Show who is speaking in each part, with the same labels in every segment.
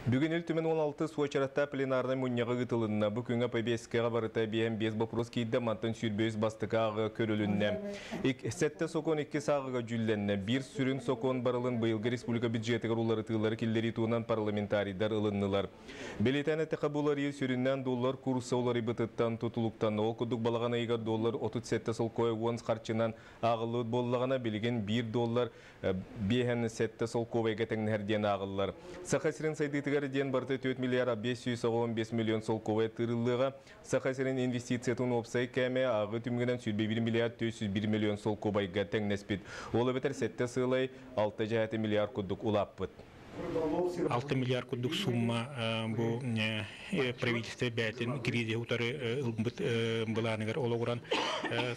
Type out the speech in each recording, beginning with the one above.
Speaker 1: Бүгүн Ил Түмэн 16 уочаратта пленарнай мунньаҕы ыытылынна. Бу күҥҥэ повесткаҕа барыта биэһэн биэс боппуруос киирдэ, мантан 25 бастакы ааҕыга көрүлүннэ. Сэттэ сокуон иккис ааҕыга дьүүллэннэ. Биир сүрүн сокуон барылын быйылгы республика бюджетыгар уларытыылары киллэрии туһунан парламентарийдар ылыннылар. Бэлиэтээн эттэххэ, бу уларыйыы сүрүннээн доллар курса уларыйбытыттан тутулуктанна. Ол курдук балаҕан ыйыгар доллар 37 солкуой уон харчынан ааҕыллыбыт буоллаҕына, билигин биир доллар биэһэн сэттэ солкуобайга тэҥнэһэр диэн ааҕыллар. Саха сирин сайдыытыгар диэн барыта 4 миллиард 515 миллион солкуобай тыырыллыаҕа. Саха сирин инвестициятын уопсай кээмэйэ ааҕыы түмүгүнэн 101 миллиард 401 миллион солкуобайга тэҥнэспит. Ол эбэтэр сэттэ сыалай 6 дьаһаты миллиард курдук улааппыт.
Speaker 2: 6 миллиард курдук сумма бу правительство бэйэтин кризиһи утары ылбыт былааныгар олоҕуран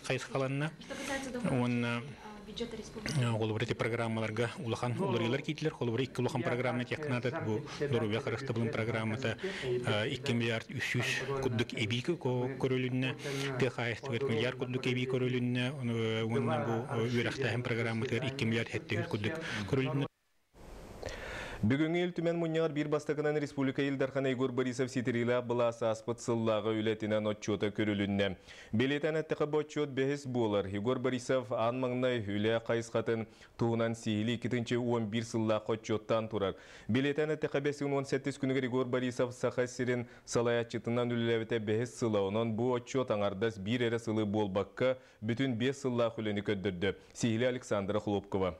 Speaker 2: хайысхаланна. Уонна Холобур, ити программаларга улахан уларыйыылар киирдилэр. Холобур, икки улахан программа технадат бу доруобуйа харыстабылын программата 2 миллиард 300 курдук эбии көрүлүннэ. Тыа хаһаайыстыбатыгар миллиард курдук эбии көрүлүннэ. Уонна бу үөрэхтээһин программатыгар 2 миллиард 700 курдук көрүлүннэ.
Speaker 1: Бүгүҥҥү Ил Түмэн мунньаҕар биир бастакынан Республика Ил Дархана Егор Борисов ситириилээх былаас ааспыт сыллааҕы үлэтинэн отчуота көрүлүннэ. Бэлиэтээн эттэххэ, бу отчуот бэһис буолар. Егор Борисов аан маҥнай үлэ хайысхатын туһунан сиһилии 2011 сыллаахха отчуоттаан турар. Бэлиэтээн эттэххэ, бэс ыйын 18 күнүгэр Егор Борисов Саха сирин салайааччытынан үлэлээбитэ бэһис сыла. Онон бу отчуот аҥардас биир эрэ сылы буолбакка, бүтүн биэс сыллаах үлэни көрдөрдө. Сиһилии Александра Хлопкова.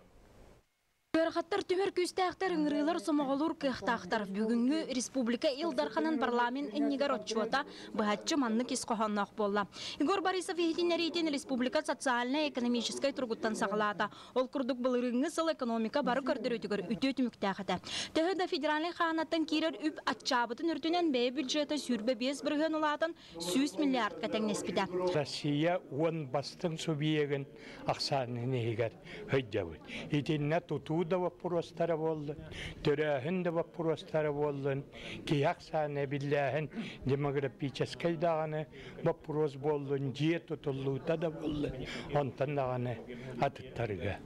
Speaker 3: Ыарахаттар түмэр күүстээхтэр, ыҥырыылар сомоҕолуур кыахтаахтар. Бүгүҥҥү республика Ил Дарханын парламент иннигэр отчуота быһаччы маннык ис хоһоонноох буолла. Егор Борисов иһитиннэриитин республика социальнай-экономическай туругуттан саҕалаата. Ол курдук былырыыҥҥы сыл экономика бары көрдөрүүтүгэр үтүө түмүктээх этэ. Төһө да федеральнай хаанаттан киирэр үп аччаабытын үрдүнэн бэйэ бюджета 25% улаатан 100 миллиардка тэҥнэспитэ.
Speaker 4: Россия уон бастыҥ субъегын ахсаанын иһигэр сылдьабыт. Итиннэ тутуу да боппуруостара буоллун, төрөөһүн да боппуруостара буоллун, киһи ахсаана эбиллээһин демографическай даҕаны боппуруос буоллун, дьиэ тутуллуута да буоллун, онтон даҕаны атыттарга.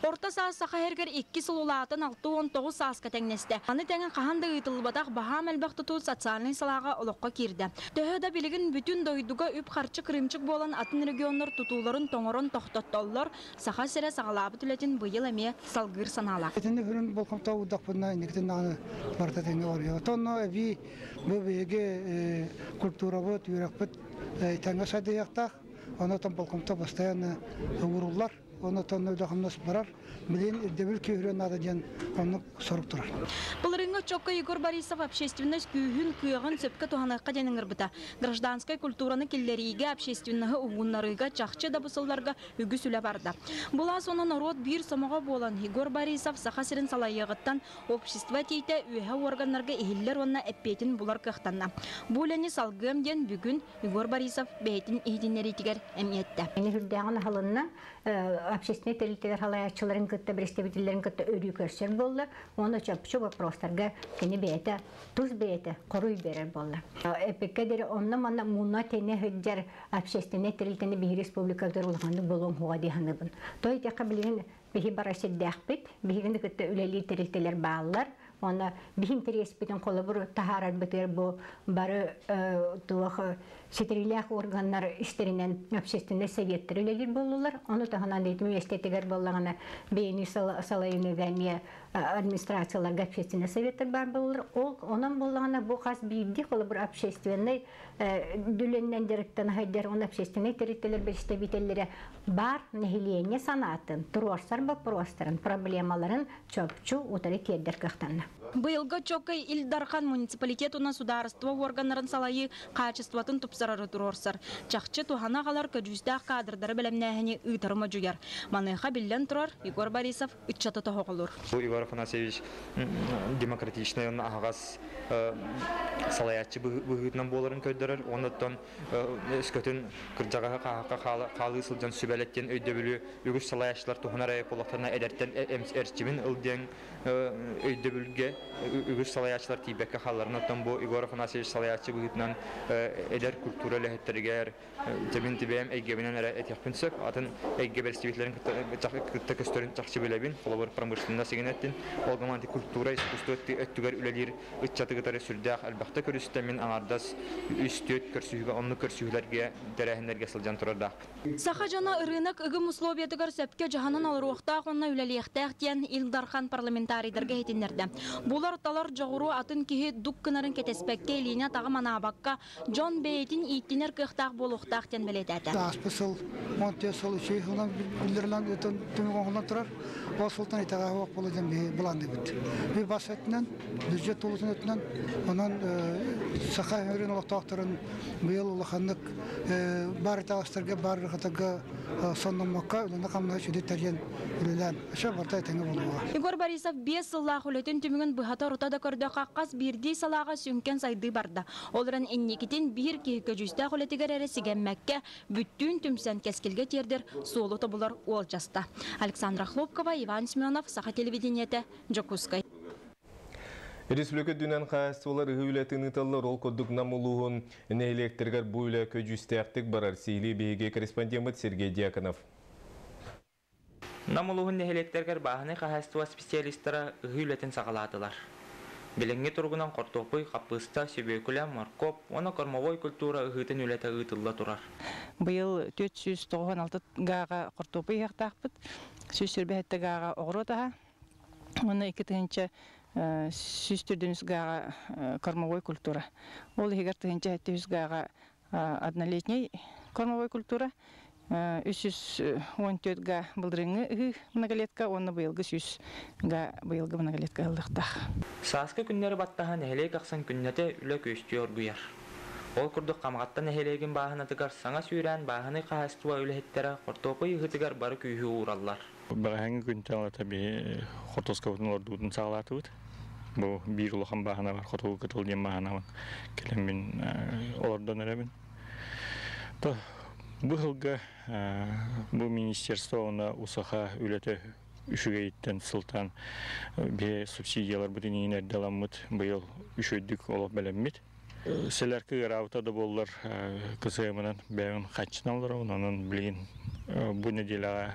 Speaker 3: Орто саас Саха сиригэр икки сыл улаатан 69 сааска тэҥнэстэ. Аны тэҥэ хаһан да ыытыллыбатах баһаам элбэх тутуу социальнай салааҕа олоххо киирдэ. Төһө да билигин бүтүн дойдуга үп-харчы кырыымчык буолан атын регионнар тутууларын тоҥорон тохтоттоллор, Саха сирэ саҕалаабыт үлэтин быйыл эмиэ салгыыр санаалаах.
Speaker 5: Итинни хүрүн болҕомто уурдахпытына инникитин даҕаны барыта тэҥҥэ барыа. Отонно эбии бу биһиги культурабыт, үөрэхпит тэҥҥэ сайдыахтаах. Онон болҕомто постоянно ууруллар. Онон үлэ-хамнас барар. Билигин ирдэбил күүһүрүөн наада диэн оннук сорук турар.
Speaker 3: Былырыыҥҥы отчуокка Егор Борисов общественность күүһүн, кыаҕын сөпкө туһаныахха диэн ыҥырбыта. Гражданскай культураны киллэриигэ, общественноһы уһугуннарыыга чахчы да бу сылларга үгүс үлэ барда. Былаас уонна норуот биир сомоҕо буолан, Егор Борисов Саха сирин салайыаҕыттан общество этиитэ үөһэ уорганнарга иһиллэр уонна эппиэтин булар кыахтанна. Бу үлэни салгыам диэн бүгүн Егор Борисов бэйэтин иһитиннэриитигэр эмиэ эттэ.
Speaker 6: Ини үрдээҕин аһылынна общественнай тэрилтэлэр салайааччыларын кытта, представителлэрин кытта өрүү көрсөр буолла. Уонна чопчу вопростарга кини бэйэтэ тус бэйэтэ хоруй берер буолла. Эппиккэ диэри онно-манна муна тэнэ сылдьар общественнай тэрилтэни биһи республикабытыгар улаханнык буолуом хуга дии саныыбын. То итиэхэ билигин биһи бара сирдээхпит, биһигини кытта үлэлиир тэрилтэлэр бааллар. Уонна биһи интэриэспитин холобур таһаарарбытыгар бу бары туох ситириилээх органнар истэринэн общественнай советтар үлэлиир буоллулар. Ону таһынан ити миэстэтигэр буоллаҕына бэйэни салайыныыга эмиэ администрацияларга общественнай советтар баар буоллулар. Ол онон буоллаҕына бу хас биирдии холобур общественнай дүлэннэн дьарыктана сылдьар уонна общественнай тэрилтэлэр представителлэрэ баар нэһилиэнньэ санаатын, туруорсар боппуруостарын, проблемаларын чопчу утары тиэрдэр кыахтанна.
Speaker 3: Быйылгы отчуокка Ил Дархан муниципалитет уонна судаарыстыба уорганнарын салайыы хаачыстыбатын тупсарары туруорсар. Чахчы туһана аҕалар көдьүүстээх кадрдары бэлэмнээһини ыытары модьуйар. Маныаха биллэн турар, Егор Борисов ыччаты тоһоҕолуур.
Speaker 7: Егор Афанасьевич демократичнай уонна аһаҕас салайааччы быһыытынан буоларын көрдөрөр. Оннуттан өскөтүн кырдьаҕаһы хааһахха хаалыы сылдьан сүбэлэт диэн өйдөбүлү үгүс салайааччылар туһанар эрэ буоллахтарына эдэртэн эрчимин ыл диэн өйдөбүлгэ үгүс салайааччылар тиийбэккэ хаалларына оттон бу Егор Афанасьевич салайааччы быһыытынан эдэр культура үлэһиттэригэр Мин тибэйэм эйгэбинэн эрэ этиэхпин сөп. Атын эйгэ бэрэстэбиитэллэрин кытта көстөрүн чахчы билэбин. Холобур, промышленность игин эттин. Ол гынан культура, искусство өттүгэр үлэлиир ыччаты кытары сүрдээх элбэхтэ көрүстэ. Мин аҥардас үс-түөрт көрсүһүүгэ, оннук көрсүһүүлэргэ, тэрээһиннэргэ сылдьан турардаахпын.
Speaker 3: Саха дьоно ырыынак ыгым условиятыгар сөпкө дьаһанан олоруохтаах уонна үлэлиэхтээх диэн Ил Дархан парламентарийдарга иһитиннэрдэ. Булар-талар дьоҕуру атын киһи дук гынарын кэтэспэккэ, илиини-атаҕы манаабакка, дьон бэйэтин ииттинэр кыахтаах буолуохтаах диэн бэлиэтээтэ.
Speaker 5: Ааспыт сыл 14 сыл үчүгэй сылынан биллэрилэн түмүк оҥоһуллан турар. Ол сылтан итэҕэһэ суох буолуо диэн биһи былаанныыбыт. Би бас өттүнэн, бюджет тулутун өттүнэн, онон Саха өҥөрүн олохтоохторун быйыл улаханнык баар итэҕэстэргэ, баар ырыхатарга сонноммокко, үлэни-хамнаһы сүдү тэрийэн үлэлээн, өссө барыта этэҥҥэ буолуоҕа.
Speaker 3: Егор Борисов биэс сыллаах үлэтин түмүгүн быһата-орута да көрдөххө, хас биирдии салааҕа сүҥкэн сайдыы барда. Ол эрэн инникитин биир киһи көдьүүстээх үлэтигэр эрэ сигэммэккэ, бүттүүн түмсэн кэскилгэ тиэрдэр суолу тобулар уолдьаста. Александра Хлопкова, Иван Семенов, Саха телевидениетэ, Дьокуускай.
Speaker 1: Республика үрдүнэн хаһаайыстыбалар ыһыы үлэтин ыыталлар. Ол курдук Нам улууһун нэһилиэктэригэр бу үлэ көдьүүстээхтик барар. Сиһилии биһиги корреспондеммыт Сергей Дьяконов.
Speaker 7: Нам улууһун нэһилиэктэригэр бааһынай хаһаайыстыба специалистара ыһыы үлэтин саҕалаатылар. Билиҥҥи туругунан хортуоппуй, хаппыыста, сүбүөкүлэ, моркуоп уонна кормовой культура ыһыытын үлэтэ ыытылла турар.
Speaker 8: Быйыл 496 гааҕа хортуоппуй ыһыахтаахпыт, 127 гааҕа оҕуруот аһа уонна 2143 гааҕа кормовой культура. Ол иһигэр 1700 гааҕа однолетний кормовой культура, 314 га былырыыҥҥы ыһыы многолетка уонна быйылгы 100 га быйылгы многолетка ыһыллыахтаах.
Speaker 7: Сааскы күннэри баттаһа нэһилиэк ахсын күннэтэ үлэ күөстүү оргуйар. Ол курдук Хамаҕатта нэһилиэгин бааһынатыгар саҥа сүүрээн бааһынай хаһаайыстыба үлэһиттэрэ хортуоппуй ыһыытыгар бары күүһү уураллар.
Speaker 9: Бэҕэһээҥҥи күнтэн ылата биһи хортуоскабытын олордуутун саҕалаатыбыт. Бу биир улахан бааһына бар, Хотугу кытыл диэн бааһынабын кэлэммин олордон эрэбин. То бу сылга бу министерство уонна УСХ үлэтэ үчүгэйиттэн сылтаан биһи субсидияларбытын иҥин эрдэ ыламмыт, быйыл үчүгэйдик олох бэлэммит. Сэлэрки ыараабыта да буоллар КСМ-нан бэйэм хаччынан олоробун, онон билигин бу нэдиэлэҕэ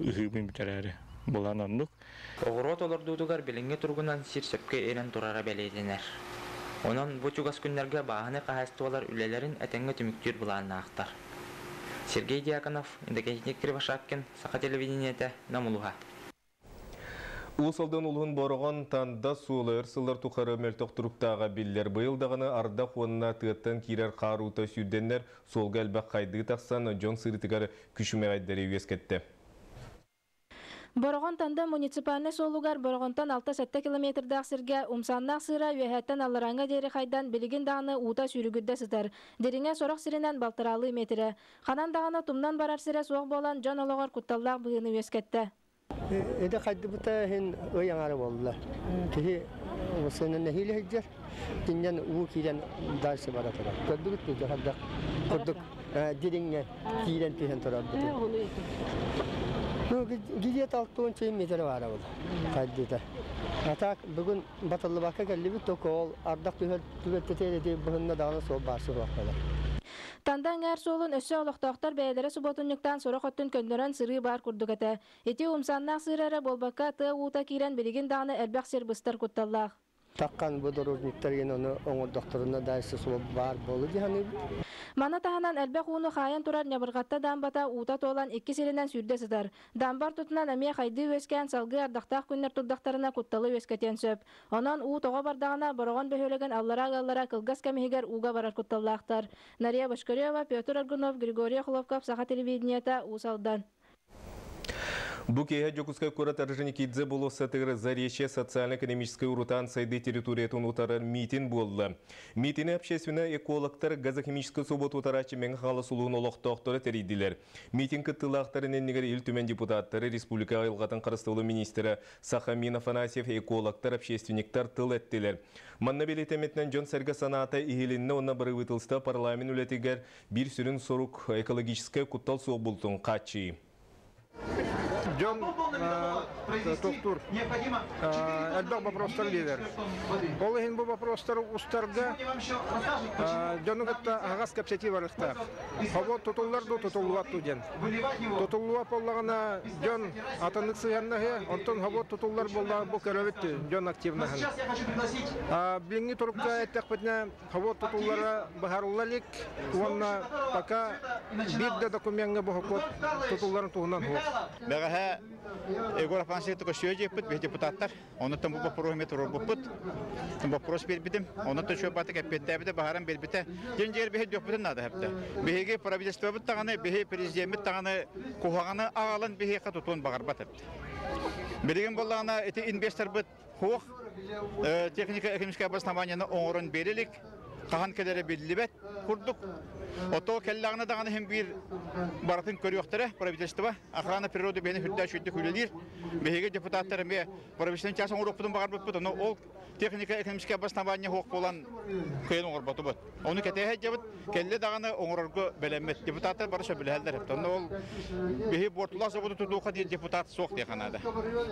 Speaker 9: ыһыыбын бүтэрээри былаан оннук.
Speaker 7: Оҕуруот олордуутугар билиҥҥи туругунан сир сөпкө ирэн турара бэлиэтэнэр. Онон бу чугас күннэргэ бааһынай хаһаайыстыбалар үлэлэрин этэҥҥэ түмүктүүр былааннаахтар. Сергей Дьяконов, Иннокентий Кривошапкин, Саха телевидениетэ, Нам улууһа.
Speaker 1: Уус Алдан улууһун Бороҕон Танда суола өр сыллар тухары мөлтөх туруктааҕа биллэр. Быйыл даҕаны ардах уонна тыаттан киирэр хаар уута сүүрдэннэр, суолга элбэх хайдыы тахсан, дьон сырыытыгар күчүмэҕэйдэри үөскэттэ.
Speaker 10: Бороҕон Танда муниципальнай суолугар Бороҕонтон 6-7 километрдаах сиргэ Умсааннаах сыыра үөһээттэн алларааҥҥа диэри хайдан билигин даҕаны уута сүүрүгүрдэ сытар. Дириҥэ сорох сиринэн балтараалыы миэтирэ. Ханан даҕаны тумнан барар сирэ суох буолан дьон олоҕор кутталлаах быһыыны үөскэттэ.
Speaker 11: Эдэ хайдыбыта иһин ый аҥаара буолла. Киһи сынын нэһиилэ сылдьар. Кининэн уу киирэн дальше бара турар. Көрдүгүт дуу хайдах курдук дириҥҥэ киирэн түһэн турарбытын. Ну, где-то 6 метр баара буолла хайдыта. А так бүгүн батыллыбакка кэллибит, только ол ардах түһэр түбэлтэтэ быһынна даҕаны суол баар суох буолар.
Speaker 10: Танда эҥээр суолун өссө олохтоохтор бэйэлэрэ субуотунньуктаан сорох өттүн көннөрөн сырыы баар курдук этэ. Ити умсааннаах сыыр эрэ буолбакка, тыа уута киирэн билигин даҕаны элбэх сир быстар кутталлаах.
Speaker 11: Таккан бу дорожниктар ону оҥордохторуна дальше суол баар буолу дии саныыбыт.
Speaker 10: Маны таһынан элбэх ууну хаайан турар Ньабырҕатта дамбата уута туолан икки сиринэн сүүрдэ сытар. Дамбар тутунан эмиэ хайдыы үөскээн салгыы ардахтаах күннэр турдахтарына кутталы үөскэтиэн сөп. Онон уу тоҕо бардаҕына Бороҕон бөһүөлэгин аллараа ыаллара кылгас кэм иһигэр ууга барар кутталлаахтар. Нария Бочкарева, Петр Аргунов, Григорий Охлопков, Саха телевидениета, Уус Алдан.
Speaker 1: Бу киэһэ Дьокуускай куорат Орджоникидзе болуоссатыгар Заречье социально-экономическай урутаан сайдыы территориятын утарар миитин буолла. Миитини общественнай экологтар газохимическай собуот утарааччы Мэҥэ Хаҥалас улууһун олохтоохторо тэрийдилэр. Миитин кыттыылаахтарын иннигэр Ил Түмэн депутаттары, республика айылҕатын харыстабылын министрэ Сахамин Афанасьев, экологтар, общественниктар тыл эттилэр. Манна бэлиэтэммитинэн дьон-сэргэ санаата иһилиннэ уонна бырабыыталыстыба парламент үлэтигэр биир сүрүн сорук экологическай куттал суох буолтун хааччыйыы.
Speaker 12: Дьон тохтуур элбэх вопростар биэрэр. Ол иһин бу вопростары устарга дьону кытта аһаҕас кэпсэтии барыахтаах. Хобот тутуллар дуу, тутуллубат дуу диэн. Тутуллубат буоллаҕына дьон атыннык сыһыаннаһыа, онтон хобот тутуллар буоллаҕына бу көрөбүт дьон активнаһын. Билиҥҥи турукка эттэхпитинэ хобот тутуллара быһаарылла илик уонна пока биир да докумеҥҥа бу хокуот тутулларын туһунан суох.
Speaker 13: Бэҕэһээ Егор Афанасьевич көстүө диэппит, биһи депутаттар. Онуттан бу боппуруоһу эмиэ туруорбуппут. Боппуруос биэрбитим. Онуттан үчүгэй баатык эппиэттээбитэ, баһаран биэрбитэ. Дьин дьиэр биһи дүөхпүтүн наада хэптэ. Биһиги правительствобыт даҕаны, биһи президеммит даҕаны куһаҕаны аҕалан биһиэхэ тутуон баҕарбат эбит. Билигин буоллаҕына ити инвесторбыт хуох техника экономическое обоснованиены оҥорон биэрэ илик. Хаһан кэлэрэ биллибэт курдук. Ото кэллэҕинэ даҕаны иһин биир барытын көрүөхтэрэ правительство. Охрана природы бэйэни үрдээх үчүгдүк үлэлиир. Биһиги депутаттар эмиэ правительственный час оҥоруохпутун баҕарбыппыт, ону ол техника экономическое обоснование суох буолан кыайан оҥорботубут. Ону кэтэһэ сылдьабыт, кэллэ даҕаны оҥорорго бэлэммит. Депутаттар бары сөбүлэһэллэр. Онно ол биһи буортулаах заводу тутууха диир депутат суох диэххэ наада.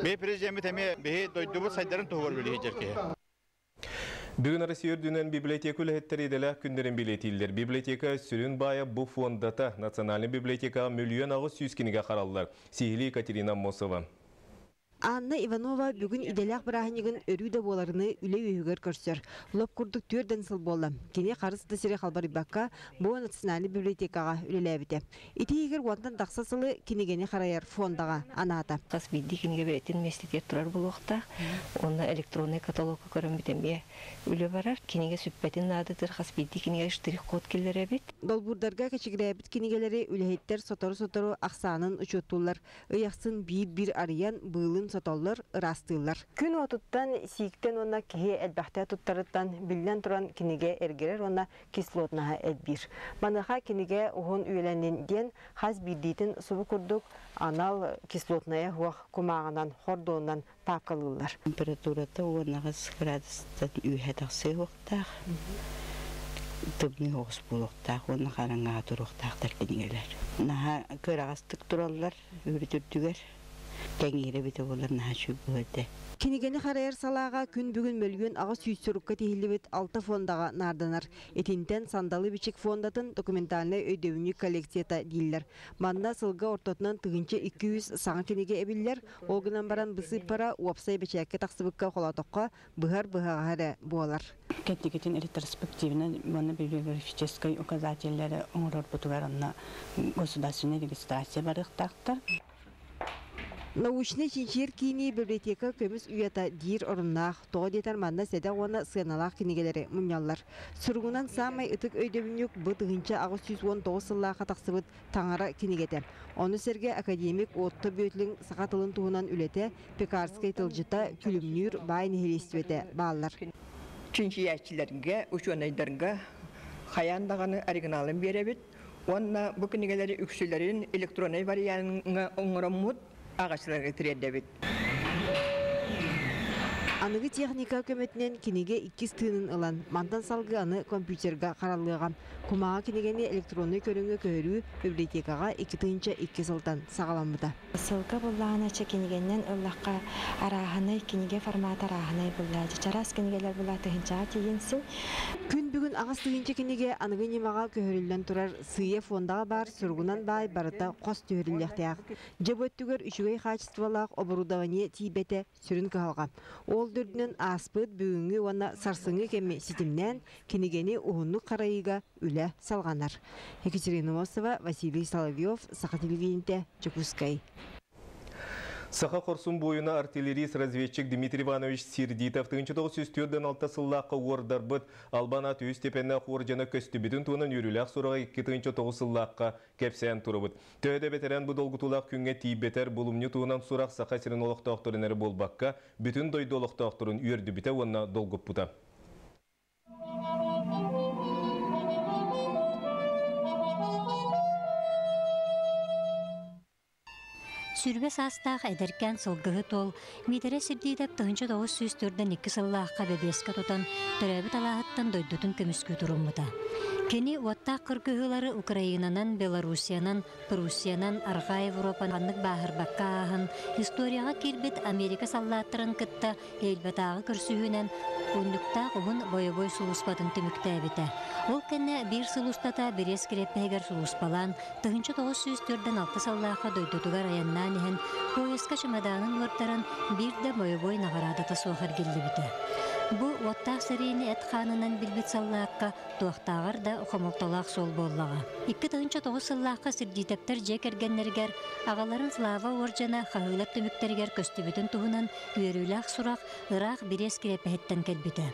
Speaker 13: Биһи президеммит эмиэ биһи дойдубут сайдарын туһугар үлэлиир киһи.
Speaker 1: Бүгүн Россия үрдүнэн библиотека үлэһиттэрэ идэлээх күннэрин билиэтииллэр. Библиотека сүрүн баайа бу фондата. Национальнай библиотекаҕа 1 800 000 кинигэ хараллар. Сиһилии Екатерина Аммосова.
Speaker 14: Анна Иванова бүгүн идэлээх бырааһынньыгын өрүү да буоларыныы үлэ үөһүгэр көрсөр. Лоп курдук түөрдэн сыл буолла. Кини харыс да сири халбарыйбакка бу национальнай библиотекаҕа үлэлээбитэ. Ити иһигэр уонтан тахса сылы кинигэни харайар фондаҕа анаата.
Speaker 15: Хас биирдии кинигэ бэйэтин миэстэтигэр турар буолуохтаах. Уонна электроннай каталогка көрөн бүтэмиэ үлэ барар. Кинигэ сүппэтин наадатыгар хас биирдии кинигэ штрих-код киллэрэбит.
Speaker 14: Долбуурдарга кэчигирээбит кинигэлэри үлэһиттэр сотору-сотору ахсаанын учуоттууллар. Ый ахсын биир-биир арыйан, быылын сотоллор, ыраастыыллар. Күн уотуттан, сииктэн уонна киһи элбэхтэ туттарыттан биллэн туран кинигэ эргэрэр уонна кислотнаһа элбиир. Маныаха кинигэ уһун үйэлэннин диэн хас биирдиитин субу курдук анал кислотная суох кумааҕынан, хордуонунан паапкалыыллар.
Speaker 16: Температурата 18 градустан үөһэ тахсыа суохтаах, тымныы оҕус буолуохтаах уонна хараҥаҕа туруохтаахтар кинигэлэр. Наһаа кыараҕастык тураллар үрүт үрдүгэр. Кэҥиирэ эбитэ буоллар наһаа үчүгэй этэ.
Speaker 14: Кинигэни харайар салааҕа күн бүгүн 1 800 000 сурукка тиһиллибит алта фондаҕа наарданар. Итинтэн Сандалы бичик фондатын документальнай өйдөбүнньүк коллекцията дииллэр. Манна сылга ортотунан 1200 саҥа кинигэ эбиллэр, ол гынан баран бысыыппара уопсай бэчээккэ тахсыбыкка холоотоххо быһар быһаҕаһа эрэ буолар.
Speaker 17: Кэнникитин ретроспективно уонна библиографическай указателлэри оҥорорбутугар онно государственнай регистрация барыахтаахтар.
Speaker 14: Научнай чинчийэр киини библиотека көмүс уйата диир оруннаах, тоҕо диэтэр манна сэдэх уонна сыаналаах кинигэлэри мунньаллар. Суругунан саамай ытык өйдөбүнньүк бу 1819 сыллаахха тахсыбыт таҥара кинигэтэ. Ону сэргэ академик Отто Бөтлүҥ саха тылын туһунан үлэтэ, Пекарскай тылдьыта, Күлүмнүүр баай нэһилиэстибэтэ бааллар.
Speaker 18: Чинчийээччилэргэ, учуонайдарга хайаан даҕаны оригиналын биэрэбит уонна бу кинигэлэри үксүлэрин электроннай вариаҥҥа оҥороммут ааҕааччыларга тириэрдэбит.
Speaker 14: Аныгы техника көмөтүнэн кинигэ иккис тыынын ылан, мантан салгыы аны компьютерга хараллыаҕа. Кумааҕы кинигэни электроннай көрүҥҥэ көһөрүү библиотекаҕа 2002 сылтан саҕаламмыта.
Speaker 19: Сылга буллаҕына чэ кинигэннэн ыллахха арааһынай кинигэ формата арааһынай булла. Чараас кинигэлэр була тыһынчаҕа тиийинсин.
Speaker 14: Күн бүгүн 8 тыһыынча кинигэ аныгы ньымаҕа көһөрүллэн турар сыыйа фондаҕа баар суругунан баай барыта хос түһэриллиэхтээх. Дьэ бу өттүгэр үчүгэй хаачыстыбалаах оборудование тиийбэтэ сүрүн кыһалҕа. Ол да үрдүнэн ааспыт бүгүҥҥү уонна сарсыҥҥы кэми ситимнээн кинигэни уһуннук харайыыга үлэ салҕанар. Екатерина Мосова, Василий Соловьев, Саха телевидениетэ, Дьокуускай.
Speaker 1: Саха хорсун буойуна артиллерист разведчик Дмитрий Иванович Сердитов 1946 сыллаахха уордарбыт Албан аат үһүс степеннээх уордьана көстүбүтүн туһунан үөрүүлээх сураҕы 2009 сыллаахха кэпсээн турабыт. Төһө да бэтэрээн бу долгутуулаах күҥҥэ тиийбэтэр булумньу туһунан сурах Саха сирин олохтоохторун эрэ буолбакка, бүтүн дойду олохтоохторун үөрдүбүтэ уонна долгуппута.
Speaker 20: 20 саастаах эдэркээн сылгыһыт уол Миитэрэй Сирдиитэп 1942 сыллаахха бэбиэскэ тутан, төрөөбүт алааһыттан дойдутун көмүскүү туруммута. Кини уоттаах кыргыһыылары Украинанан, Белоруссиянан, Пруссиянан, Арҕаа Европанан ханнык бааһырбакка ааһан, историяҕа киирбит Америка саллааттарын кытта Эльбатааҕы көрсүһүүнэн унньуктаах уһун бойобуой сулууспатын түмүктээбитэ. Ол кэннэ биир сыл устата Брест кириэппэһигэр сулууспалаан, 1946 сыллаахха дойдутугар айаннаан иһэн, поезка чымадаанын уордаран, биир да бойобуой наҕараадата суох эргиллибитэ. Бу уоттаах сэриини эт хаанынан билбит саллаакка туохтааҕар да хомолтолоох суол буоллаҕа. 2009 сыллаахха Сирдиитэптэр дьиэ кэргэннэригэр аҕаларын Слава уордьана хаһыылар түмүктэригэр көстүбүтүн туһунан үөрүүлээх сурах ыраах Бириэс кириэппэһиттэн кэлбитэ.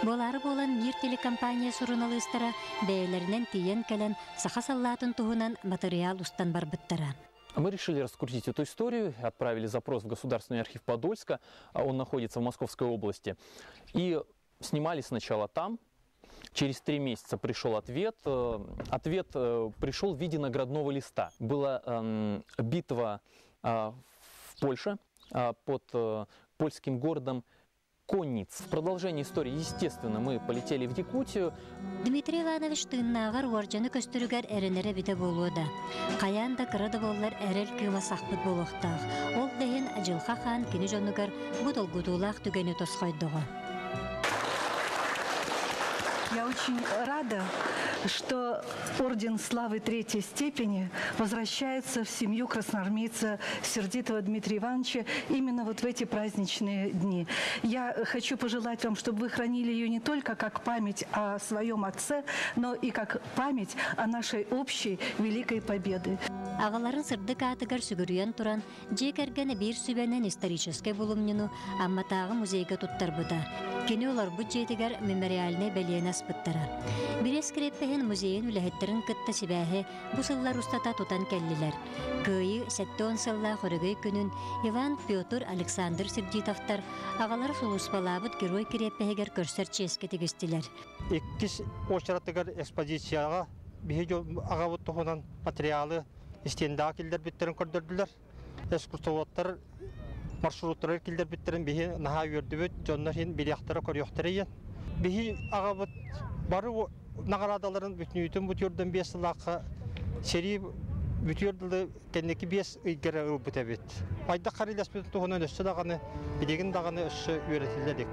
Speaker 20: Буолаары буолан Мир телекомпания суруналыыстара бэйэлэринэн тиийэн кэлэн саха саллаатын туһунан матырыйаал устан барбыттара.
Speaker 21: Мы решили раскрутить эту историю, отправили запрос в Государственный архив Подольска, он находится в Московской области, и снимали сначала там. Через 3 месяца пришел ответ. Ответ пришел в виде наградного листа. Была битва в Польше под польским городом Конниц. В продолжении истории, естественно, мы полетели в Якутию.
Speaker 20: Дмитрий Иванович тыыннааҕар уордьана көстөрүгэр эрэнэрэ эбитэ буолуо да. Хайаан да кыра да буоллар эрэл кыыма сахпыт буолуохтаах. Ол да иһин Дьылҕа Хаан кини дьонугар бу долгутуулаах түгэни тосхойдоҕо.
Speaker 22: Я очень рада, что Орден Славы Третьей степени возвращается в семью красноармейца Сердитова Дмитрия Ивановича именно вот в эти праздничные дни. Я хочу пожелать вам, чтобы вы хранили ее не только как память о своем отце, но и как память о нашей общей великой победе.
Speaker 20: Аҕаларын сырдык аатыгар сүгүрүйэн туран, дьиэ кэргэн биир сүбэнэн историческай булумньуну Амматааҕы музейга туттарбыта. Кини олорбут дьиэтигэр мемориальнай бэлиэни аспыттара. Бириэс кириэппэһин музейын үлэһиттэрин кытта сибээһи бу сыллар устата тутан кэллилэр. Кыайыы 70 сыллаах өрөгөй күнүн Иван, Петр, Александр Сердитовтар аҕалара сулууспалаабыт герой кириэппэһигэр көрсөр чиэскэ тигистилэр.
Speaker 23: Иккис уочаратыгар экспозицияҕа биһиги аҕабыт туһунан материалы стендэҕэ киллэрбиттэрин көрдөрдүлэр. Экскурсоводтар маршруттары киллэрбиттэрин биһи наһаа үөрдүбүт, дьоннор иһин билиэхтэрэ, көрүөхтэрэ иэн. Биһи аҕабыт бары наҕараадаларын бүтүнүүтүн бүтүөрдөн 5 сыллаахха сэрии бүтүөр дылы кэнники 5 ыйгара ылбыт эбит. Хайдах хариласпытын туһунан өссө даҕаны, билигин даҕаны өссө үөрэтиллэ илик.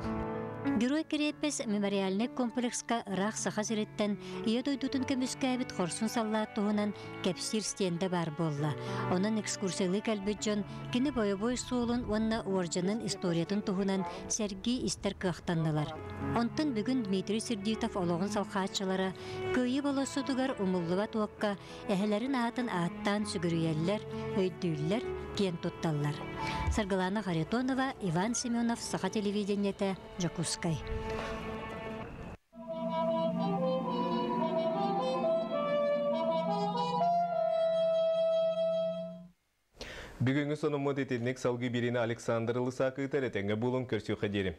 Speaker 20: Герой кириэппэс мемориальнай комплекска ыраах Саха сириттэн Ийэ дойдутун көмүскээбит хорсун саллаат туһунан кэпсиир стендэ баар буолла. Онон экскурсиялыы кэлбит дьон кини бойобуой суолун уонна уордьанын историятын туһунан сэргии истэр кыахтаннылар. Онтон бүгүн Дмитрий Сердитов олоҕун салҕааччылара Кыайыы болуоссатыгар умуллубат уокка эһэлэрин аатын ааттаан сүгүрүйэллэр, өйдүүллэр, киэн тутталлар. Саргылана Харитонова, Иван Семенов, Саха телевидениетэ, Дьокуускай.
Speaker 1: Бүгүҥҥү сонуммут итинник. Салгыы биэриини Александр Лысак ыытар. Этэҥҥэ буолуҥ, көрсүөххэ диэри.